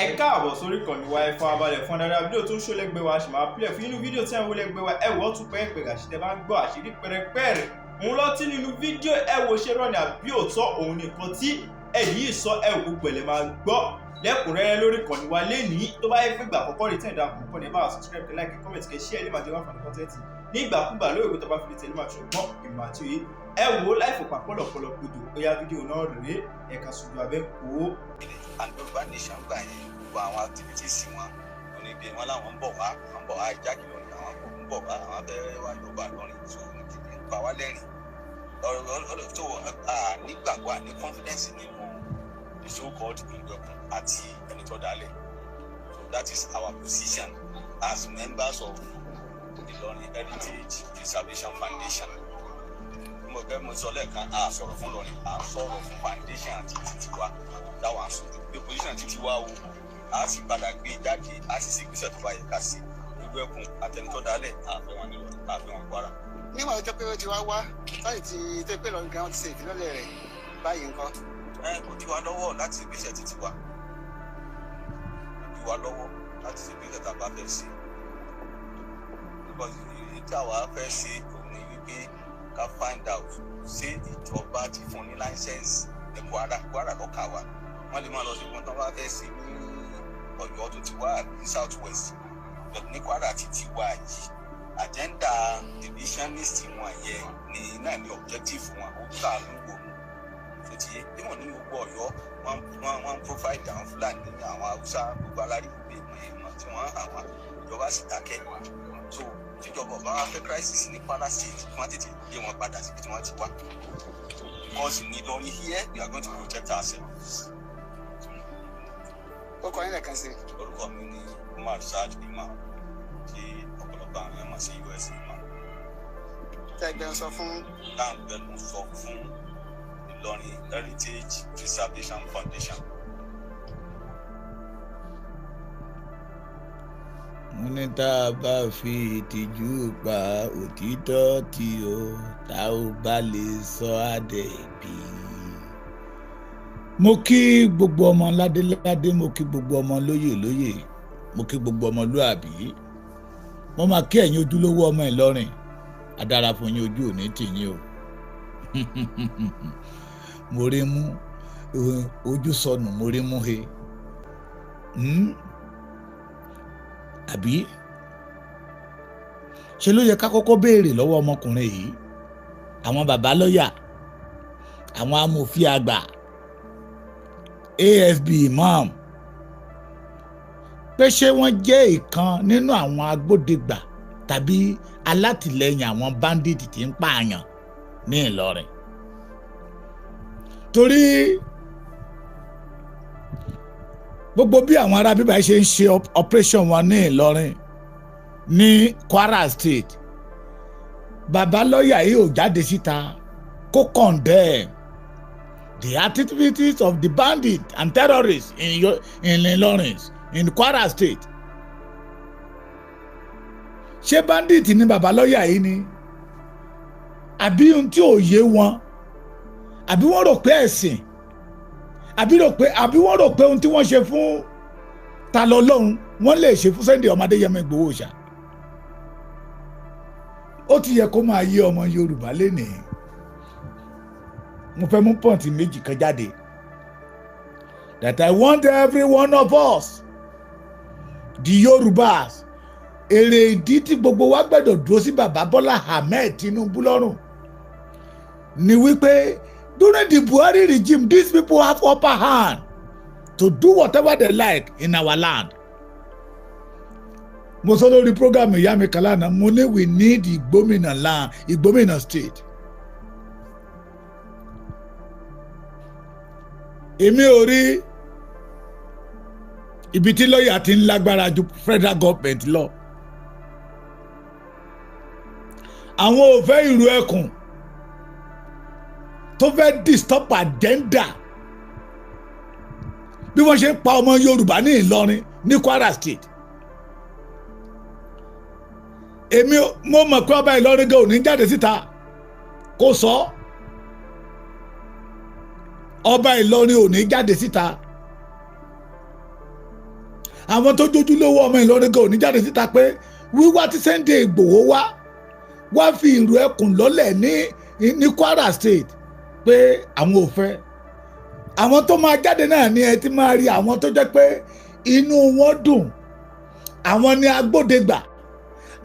Ẹ káàbọ̀ sórí ìkànnì wa. Ẹ farabalẹ̀ fún dáadáa. Fídíò tó ń ṣó lẹ́gbẹ̀ẹ́ wa ṣì máa play fún inú fídíò tí ẹ̀ ń wò lẹ́gbẹ̀ẹ́ wa. Ẹ wọ́ tún pẹ́ẹ́pẹ́ àṣìṣe bá ń gbọ́ àṣírí pẹ́rẹpẹ́rẹ òun lọ́tí nínú fídíò. Ẹ wo ṣé rọ́ọ̀nì àbí òótọ́ òun nìkan tí ẹ̀yìn yìí sọ. Ẹ wò gbẹ̀lẹ̀ máa gbọ́ lẹ́kùnrẹ́rẹ́ lórí ìkànnì wa lénìí. Tó bá yẹ pé ìgbà àkọ́kọ́ rí tẹ̀ ìdáhùn kọ́ ní ẹ bá wa subscribe, kẹ́ like, comment, kẹ́ share, lè máa jẹ́ wá fún content ní ìgbàkúgbà lórí ìwé tó bá fi lè tẹ̀lé máa ṣùgbọ́n ìmọ̀ àti òye. Ẹ wò ó láì fòpà pọ̀lọ̀pọ̀lọ̀ gbòdò. Ó yá, fídíò náà rèé, ẹ̀ka sojú abẹ́ kó. And Yorùbá Nation gbà yẹn, gbogbo àwọn activities wọn onígbé wọn làwọn ń bọ̀ wá, àwọn ń bọ̀ wá jákè lónìí, àwọn kò ń bọ̀ wá, àwọn fẹ́ wá Yorùbá lọ́rin tó ń pa wá lẹ́rìn ọ̀rọ̀ tó nígbàgbọ́ àní confidence nínú the so called Ìgbèkùn àti ẹni tó dálẹ̀. So that is our position as members of Ìlọrin Heritage Preservation Foundation. Mo fẹ́ mo sọ lẹ́ẹ̀kan, a sọ̀rọ̀ fún Ìlọrin, a sọ̀rọ̀ fún foundation àti títí wa táwọn aṣojú pé position títí wa o, a sì padà gbé jáde, a sì ṣe ìgbésẹ̀ tó bá yẹ ká sí irú ẹkùn àtẹnitọ́ dálẹ̀. Àfẹ́ wọn nílọrin, àfẹ́ wọn Kwara. Níwọ̀n ọjọ́ pé ó ti wá wá báyìí ti tó pé lọ́nà gan ti ṣe ìfilọ́lẹ̀ rẹ̀ báyìí nǹkan. Ẹ kò dí wa lọ́wọ́ láti ṣe ìgbésẹ̀ títí wa, kò dí wa lọ́wọ́ láti ṣe ìgbésẹ̀ tá a bá fẹ́ ṣe, because èyí tí àwa fẹ́ ṣe òun ni wípé ká find out ṣé ìjọba ti fún ní license ní Kwara. Kwara lọ́kà wa, wọ́n lè máa lọ sí ìgbọ́n tó bá fẹ́ ṣe ní Ọ̀yọ́ tó ti wá àbí South West, but ní Kwara ti ti wá yìí, agenda divisionist wọn yẹn ní náà ní objective wọn. Ó kà ń wò ó tó ti yé bí wọn ní gbogbo Ọ̀yọ́, wọn ń provide àwọn Fúlàní, àwọn Haúsá, gbogbo alárígbé ìmọ̀ tí wọ́n hàn wá, ìjọba sì dákẹ́. So tíjọba ọba wa fẹ́ crisis ní Kwara State, kí wọ́n tètè gbé wọn padà síbi tí wọ́n ti wá, because ní Ìlọrin here, we are going to protect ourselves. Ó kọ yín lẹ́ẹ̀kan sí. Orúkọ mi ni Umar Saad Imam, tí ọ̀pọ̀lọpọ̀ àwọn èèyàn mọ̀ sí US Imam. Tẹ́gbẹ́ ń sọ fún. Láǹgbẹ̀nu sọ fún Ìlọrin Heritage Preservation Foundation. Wọ́n ní tá a bá fi ìtìjú pa òtítọ́ tí o tá ò bá lè sọ àdẹ̀bí. Mo kí gbogbo ọmọ ládéládé, mo kí gbogbo ọmọ lóyè lóyè, mo kí gbogbo ọmọlúàbí, mo máa kí ẹ̀yin ojúlówó ọmọ Ìlọrin. Adára fún yín, ojú òní tì yín o. Mo rí mú ojú sọnù, mo rí mú he. Àbí ṣe ló yẹ ká kọ́kọ́ béèrè lọ́wọ́ ọmọkùnrin yìí, àwọn bàbá lọ́yà, àwọn amòfin àgbà, ASB imam, pé ṣé wọ́n jẹ́ ìkan nínú àwọn agbódegbà tàbí alátìlẹyìn àwọn bandit tí ń pààyàn ní Ìlọrin? Torí gbogbo bí àwọn ará bíbá ṣe ń ṣe operation wọn ní Ìlọrin, ní Kwara State, bàbá lọ́ọ̀yà yìí ò jáde síta kó condemn the activities of the bandits and terrorists in Ìlọrin, in Kwara State. Ṣé bandit ni bàbá lọ́ọ̀yà yìí ni, àbí ohun tí ò yé wọn, àbí wọ́n rò pé ẹ̀sìn, àbí rò pé, àbí wọ́n rò pé ohun tí wọ́n ṣe fún Ta lọ́lọ́run wọ́n lè ṣe fún Sunday ọmọdé Yẹmọ Ìgbòho ṣá? Ó ti yẹ kó máa yé ọmọ Yorùbá lénìí. Mo fẹ́ mú point méjì kan jáde that I want every one of us, the Yorùbás, èrè ìdí tí gbogbo wa gbọ́dọ̀ dúró sí bàbá Bọ́lá Ahmed Tinubu lọ́rùn ni wípé during the Buhari regime, these people have upper hand to do whatever they like in our land. Mo sọ lórí program ìyá mi kan lánàá, mo ní we need Ìgbómìnà land, Ìgbómìnà state. Èmi ò rí ibi tí lọ́ọ̀yà ti ń lágbára ju federal government lọ. Àwọn ò fẹ́ ìrù ẹkùn tó fẹ́ disturb agenda bí wọ́n ṣe ń pa ọmọ Yorùbá ní Ìlọrin, ní Kwara State. Èmi mo mọ̀ pé ọba Ìlọrin gan ò ní jáde síta kó sọ. Ọba Ìlọrin ò ní jáde síta. Àwọn tó jójúlówó ọmọ Ìlọrin gan ò ní jáde síta pé wíwá tí Sunday Igboho wá wá fi ìrù ẹkùn lọ́lẹ̀ ní Kwara State pé àwọn ò fẹ́. Àwọn tó máa jáde náà ni ẹ ti máa rí àwọn tó jẹ́ pé inú wọn dùn, àwọn ni agbódegbà,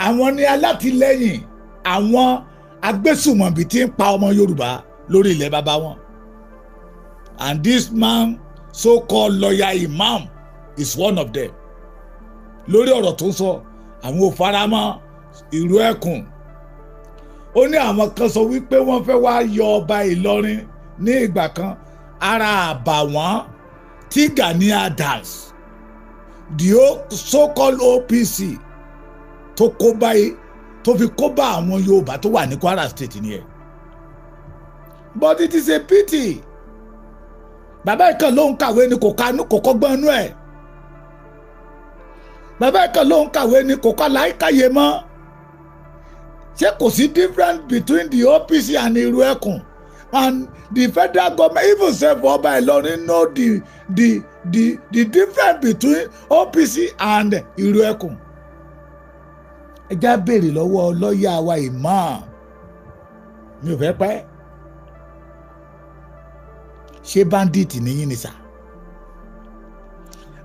àwọn ni alátìlẹ́yìn àwọn agbésùmọ̀bí tí ń pa ọmọ Yorùbá lórí ilẹ̀ bàbá wọn. And this man, so-called lawyer imam, is one of them. Lórí ọ̀rọ̀ tó ń sọ, àwọn ò faramọ́ ìrú ẹkùn. Ó ní àwọn kan sọ wípé wọ́n fẹ́ wá yọ ọba Ìlọrin ní ìgbà kan, ara àbàwọ́n tí Gani Adams, the so-called OPC, tó kó báyìí, tó fi kó bá àwọn Yorùbá tó wà ní Kwara State nìyẹn. But it is a pity. Bàbá ìkan ló ń kàwé ni kò kọ́gbọ́n inú ẹ̀. Bàbá ìkan ló ń kàwé ni kò kọ́ láìkáyé mọ́. Ṣé kò sí difference between the OPC and Ìrù Ẹkùn and the federal government? Even sef Ọba Ìlọrin know the difference between OPC and Ìrù Ẹkùn. Ẹ já béèrè lọ́wọ́ lọ́ọ̀yà wa imam, mi ò fẹ́ pẹ́. Ṣé bandit nìyí ni sà?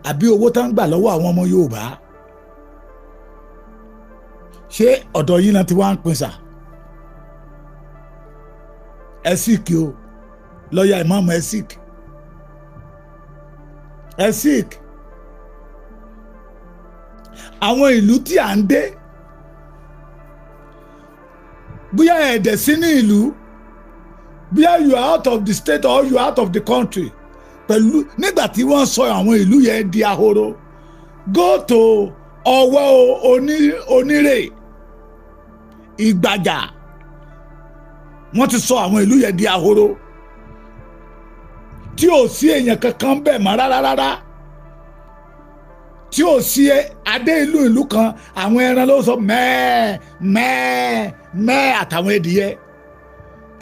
Àbí owó tá ń gbà lọ́wọ́ àwọn ọmọ Yorùbá, ṣé ọ̀dọ̀ yín náà ti wá ń pín sà? Ẹ síkì o, lọ́ọ̀yà ìmáàmù, ẹ síkì, ẹ síkì. Àwọn ìlú tí à ń dé, bóyá ẹ̀ẹ́dẹ̀ sí ní ìlú, bóyá you are out of the state or you are out of the country, pẹ̀lú nígbà tí wọ́n sọ àwọn ìlú yẹn di ahoro. Go to Ọ̀wọ̀ Onírè, Ìgbàjà, wọ́n ti sọ àwọn ìlú yẹn di ahoro tí ò sí èèyàn kankan bẹ́ẹ̀ mọ́ rárá rárá, tí ò sí adé ìlú ìlú kan, àwọn ẹran ló sọ mẹ́ẹ̀ mẹ́ẹ̀ mẹ́ẹ̀ àtàwọn adìyẹ.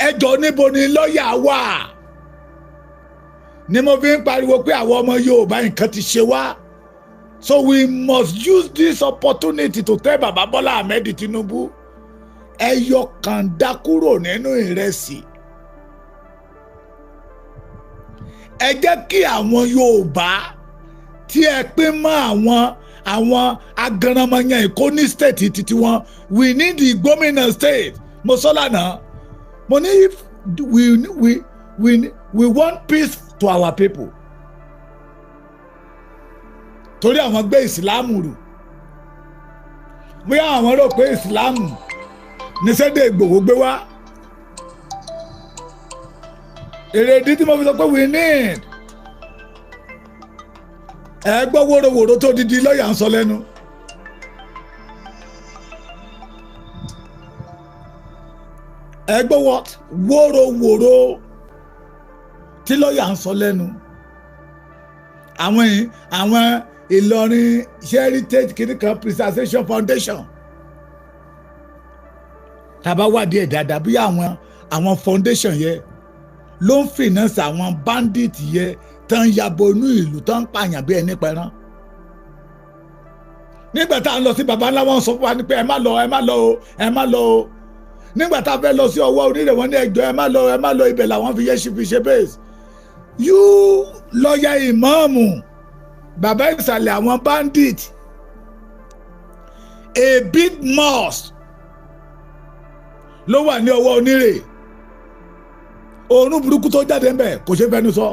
Ẹjọ́ níbo ni lọ́ọ̀yà wà? Ni mo fi ń pariwo pé àwọn ọmọ Yorùbá nǹkan ti ṣe wá. So we must use this opportunity to tell Baba Bola Ahmed Tinubu, ẹ yọ kàńdá kúrò nínú ìrẹsì. Ẹ jẹ́ kí àwọn Yorùbá tí ẹ pín mọ́ àwọn agaranmọyàn Èkó ní state títí wọn. We need the Gómìnà state. Mo sọ lánàá, mo ní if we want peace to our people. Torí àwọn gbé ìsìláàmù rù, bóyá àwọn rò pé ìsìláàmù ní Sunday Igboho gbé wá. Èrèdí tí mo fi sọ pé we need, ẹ gbọ́ wóróworó tó didi lọ́ọ̀yà ń sọ lẹ́nu. Ẹ gbọ́ wóróworó tí lọ́ọ̀yà ń sọ lẹ́nu. Àwọn Ìlọrin Heritage Kìnìkan Preservation Foundation, tàbá wádìí ẹ̀ dáadáa, bí àwọn foundation yẹn ló ń finance àwọn bandit yẹn tán yabo inú ìlú, tán pààyàn bí ẹni pẹran. Nígbà tá a lọ sí baba ńlá, wọn sọ fún wa ní pé ẹ má lọ, ẹ má lọ o, ẹ má lọ o. Nígbà tá a fẹ́ lọ sí Ọ̀wọ̀ Onírè, wọn ní ẹjọ́ ẹ má lọ, ẹ má lọ, ibẹ̀ làwọn fi yẹ fi ṣe base. You lọ́ọ̀yà ìmáàmù, bàbá ìsàlẹ̀ àwọn bandit, a big mosque ló wà ní Ọ̀wọ̀ Onírè. Òórùn burúkú tó jáde ńbẹ̀ kò ṣe fẹnu sọ,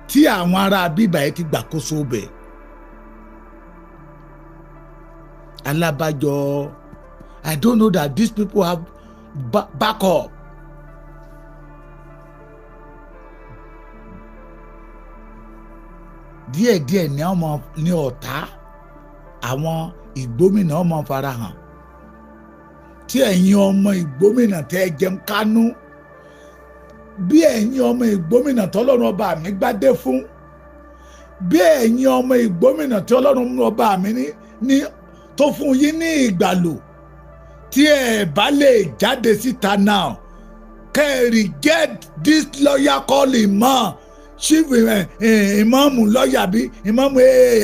tí àwọn ará bíbà yẹn ti gbàkóso bẹ̀. Alábàjọ, I don't know that these people have backup. Díẹ̀díẹ̀ ni ọmọ ní ọ̀tá àwọn ìgbómìnà ọmọ farahàn. Tí ẹ̀yin ọmọ ìgbómìnà tẹ́ ẹ jẹun kánú, bí ẹ̀yin ọmọ ìgbómìnà tọ́lọ́run ọba mi gbádé fún, bí ẹ̀yin ọmọ ìgbómìnà tí ọlọ́run ọba mi ní tó fún yín ní ìgbàlù, tí ẹ bá lè jáde síta now, kẹ́ ẹ reject this lawyer call imam. Chief ìmáàmù lọ́ọ̀yà bí ìmáàmù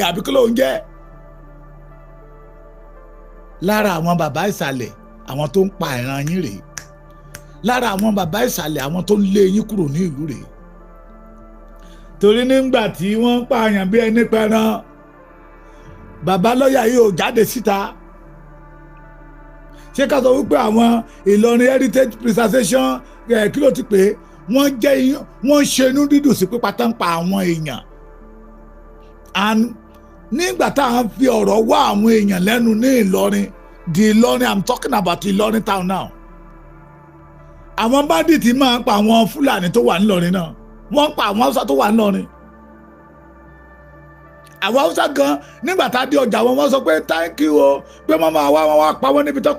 àbí kí ló ń jẹ́. Lára àwọn bàbá ìsàlẹ̀ àwọn tó ń pa ìran yín rèé. Lára àwọn bàbá ìsàlẹ̀ àwọn tó ń lé yín kúrò ní ìlú rèé. Torí nígbà tí wọ́n ń pààyàn bí ẹni pẹran, bàbá lọ́ọ̀yà yìí ò jáde síta. Ṣé ká sọ wípé àwọn Ìlọrin Heritage Preservation kí ló ti pè é, wọ́n jẹ́ wọ́n ṣe inú dídùn sí pípa tán pa àwọn èèyàn. And nígbà tá à ń fi ọ̀rọ̀ wá àwọn èèyàn lẹ́nu ní Ìlọrin, the Ìlọrin, I'm talking about Ìlọrin town now. Àwọn bandits máa ń pa àwọn Fúlàní tó wà nílọrin náà, wọ́n ń pa àwọn Haúsá tó wà nílọrin. Àwọn Haúsá gan nígbà tá a dé ọjà wọn, wọ́n sọ pé thank you o, pé wọ́n máa wá wọn wá pa wọ́n níbi tó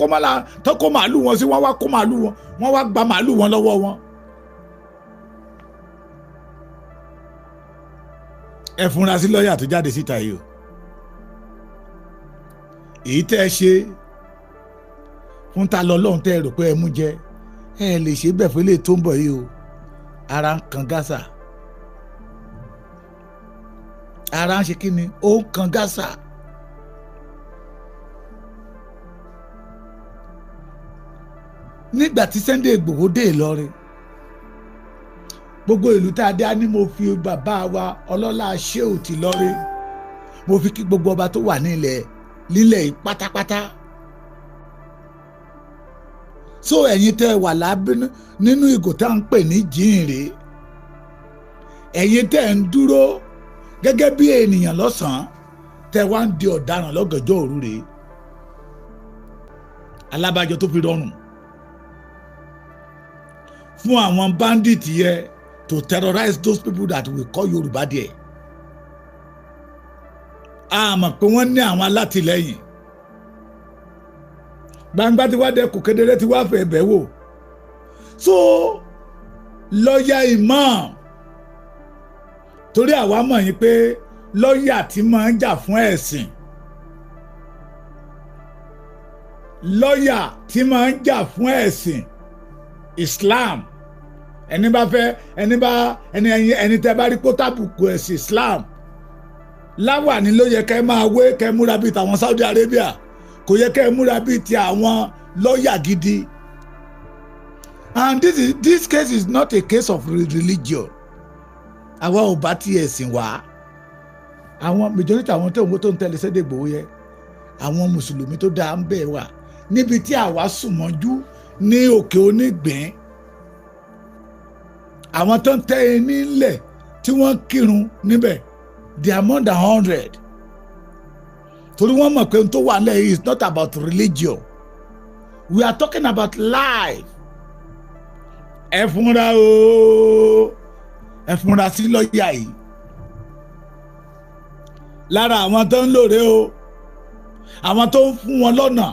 kó màálù wọn sí, wọ́n wá kó màálù wọn, wọ́n wá gba màálù wọn lọ́wọ́ wọn. Ẹ fúnra sí lọ́ọ̀yà tó jáde síta yìí o. Èyí tẹ́ ẹ ṣe fún ta lọ lọ́hùn tẹ́ ẹ rò pé ẹ mú jẹ, ẹ lè ṣe bẹ́ẹ̀ fún ilé tó ń bọ̀ yìí o. Ara ń kan Gaza, ara ń ṣe kí ni, ó ń kan Gaza. Nígbà tí Sunday Igboho dé Ìlọrin, gbogbo ìlú tá a dé á ní mo fi bàbá wa ọlọ́lá Ṣéhù ti lọ́rin, mo fi kí gbogbo ọba tó wà nílẹ̀ lílẹ̀ yìí pátápátá. So ẹ̀yin tẹ́ ẹ wà lábínú nínú ìgò tá à ń pè ní jíǹre, ẹ̀yin tẹ́ ẹ ń dúró gẹ́gẹ́ bí ènìyàn lọ́sàn-án, tẹ́ wá ń di ọ̀daràn lọ́gànjọ́ òru rèé. Alábàjọ tó fi rọrùn fún àwọn bandit yẹ to terrorize those people that we call Yorùbá there. A mọ̀ pé wọ́n ní àwọn alátìlẹ́yìn. Gbangba tí wá dẹkùn kedere tí wá fẹ́ bẹ̀ wò. So lọ́ọ̀yà imam, torí àwa mọ̀ yín pé lọ́ọ̀yà tí máa ń jà fún ẹ̀sìn, lọ́ọ̀yà tí máa ń jà fún ẹ̀sìn Islam, ẹni bá fẹ́ ẹni bá ẹni ẹni tẹ́ bá rí kó tàbùkù ẹ̀sìn Islam láwàní ló yẹ kẹ́ máa wé, kẹ́ múra bíi tàwọn Saudi Arabia, kò yẹ kẹ́ múra bíi ti àwọn lọ́ọ̀yà gidi. And this case is not a case of religion. Àwa ò bá ti ẹ̀sìn wá. Àwọn majority àwọn tó ń wo tó ń tẹ̀lé Sunday Igboho yẹ, àwọn mùsùlùmí tó dáa ń bẹ̀ wà níbi tí àwa sùn mọ́jú ní Òkè Onígbín. Àwọn tó ń tẹ́ ẹ nílẹ̀ tí wọ́n kírun níbẹ̀, they are more than 100. Torí wọ́n mọ̀ pé ohun tó wà nílẹ̀ is not about religion. We are talking about life. Ẹ fúnra o, ẹ fúnra sí lọ́ọ̀yà yìí. Lára àwọn tó ń lòrè o, àwọn tó ń fún wọn lọ́nà,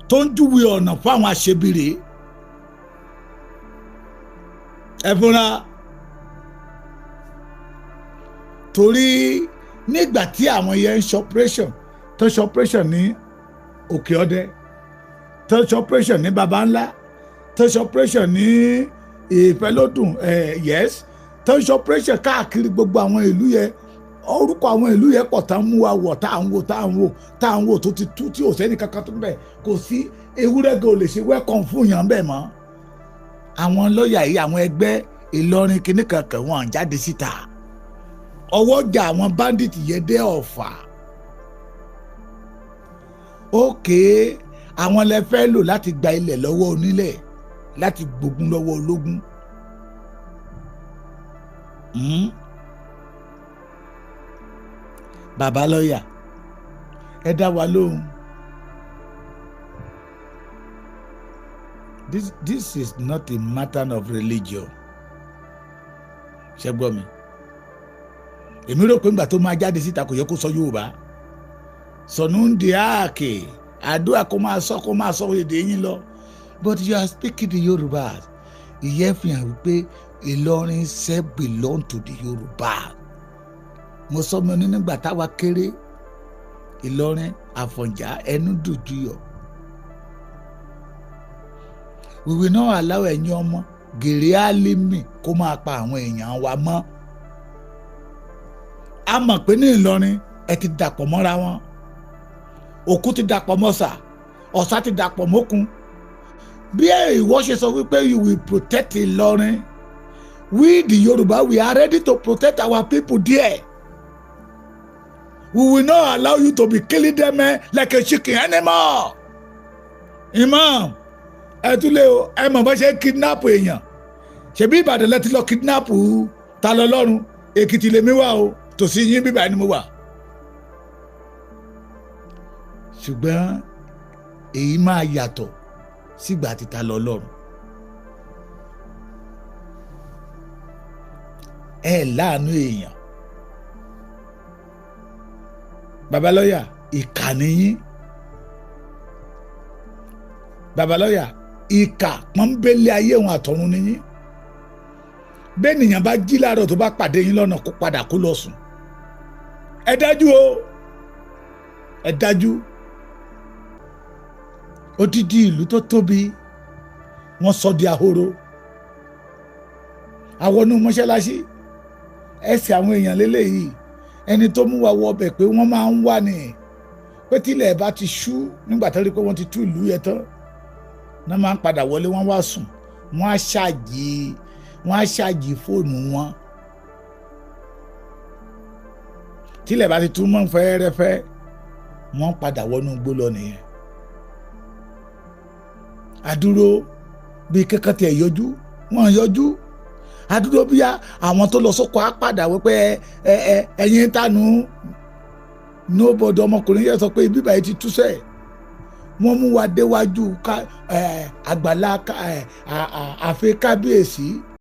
tó ń júwe ọ̀nà fún àwọn aṣebìrè. Ẹ fúnra. Torí nígbà tí àwọn yẹn ń ṣe operation, tó ṣe operation ní Òkè Ọdẹ, tó ṣe operation ní Baba Ńlá, tó ṣe operation ní Ìfẹ́lódùn, yes, tó ṣe operation káàkiri gbogbo àwọn ìlú yẹn, orúkọ àwọn ìlú yẹn pọ̀ tá ń mú wa wọ̀, tá à ń wò, tá à ń wò, tá à ń wò, tó ti tú tí ò sẹ́ni kankan tó ń bẹ̀, kò sí ewúrẹ́ gan ò lè ṣe welcome fún yàn bẹ́ẹ̀ mọ́. Àwọn lọ́ọ̀yà yìí, àwọn ẹgbẹ́ Ìlọrin kìíní kankan wọn jáde síta. Ọwọ́ jà àwọn bandit yẹn dé Ọ̀fà. Ókè, àwọn lẹ fẹ́ lò láti gba ilẹ̀ lọ́wọ́ onílẹ̀, láti gbógun lọ́wọ́ ológun. Bàbá lọ́ọ̀yà, ẹ dá wa lóhùn. This is not a matter of religion. Ṣé gbọ́ mi? Èmi rò pé ńgbà tó máa jáde síta kò yẹ kó sọ Yorùbá. Sọ̀nùndì ààkè àdúrà kó máa sọ èdè yín lọ. But you are speaking the Yorùbá. Ìyẹn fi hàn wípé Ìlọrin ṣe belong to the Yorùbá. Mo sọ mi ní nígbà táwa kéré, Ìlọrin Àfọ̀njá ẹnu dùjúyọ̀. We will not allow ẹ̀yin ọmọ gèrè álímì kó máa pa àwọn èèyàn wa mọ́. A mọ̀ pé ní Ìlọrin ẹ ti dàpọ̀ mọ́ra wọn, òkú ti dàpọ̀ mọ́sà, ọ̀sà ti dàpọ̀ mọ́kun. Bí ìwọ ṣe sọ wípé you will protect Ìlọrin, we the Yorùbá, we are ready to protect our people there. We will not allow you to be killing them like a chicken anymore. Imam, ẹ tún lé o, ẹ mọ̀ bá ṣe kidnap èèyàn. Ṣebí Ìbàdàn lẹ ti lọ kidnap ta lọ lọ́run, Èkìtì lèmi wà o, tòsí yín bíbá ni mo wà. Ṣùgbọ́n èyí máa yàtọ̀ sígbà tí ta lọ lọ́run. Ẹ láàánú èèyàn. Babalọ́yà, ìkà nìyín. Babalọ́yà, ìkà pọ́nbélé ayé òun àtọ̀run nìyín. Bẹ́ẹ̀ nìyàn bá jí láàárọ̀ tó bá pàdé yín lọ́nà, kó padà kó lọ sùn. Ẹ dájú o, ẹ dájú. Odidi ìlú tó tóbi wọ́n sọ di ahoro. Àwọn inú mọ́ṣáláṣí ẹsẹ̀ àwọn èèyàn lélẹ́yìí, ẹni tó mú wa wọ ọbẹ̀ pé wọ́n máa ń wà ní pé tílẹ̀ bá ti ṣú nígbà tó rí pé wọ́n ti tú ìlú yẹn tán náà máa ń padà wọlé, wọ́n wá sùn, wọ́n á ṣáàjì fóònù wọn. Tílẹ̀ bá ti tú mọ́ fẹ́ẹ́rẹ́fẹ́, wọ́n padà wọnú igbó lọ nìyẹn. Àdúró bíi kankan tiẹ̀ yọjú, wọ́n yọjú. Àdúró bíi àwọn tó lọ sóko á padà wípé ẹ ẹ ẹ̀yin tánu nobody. Ọmọkùnrin yẹn sọ pé ibi báyìí ti túṣẹ̀. Wọ́n mú wa déwájú àgbàlá ààfin kábíyèsí.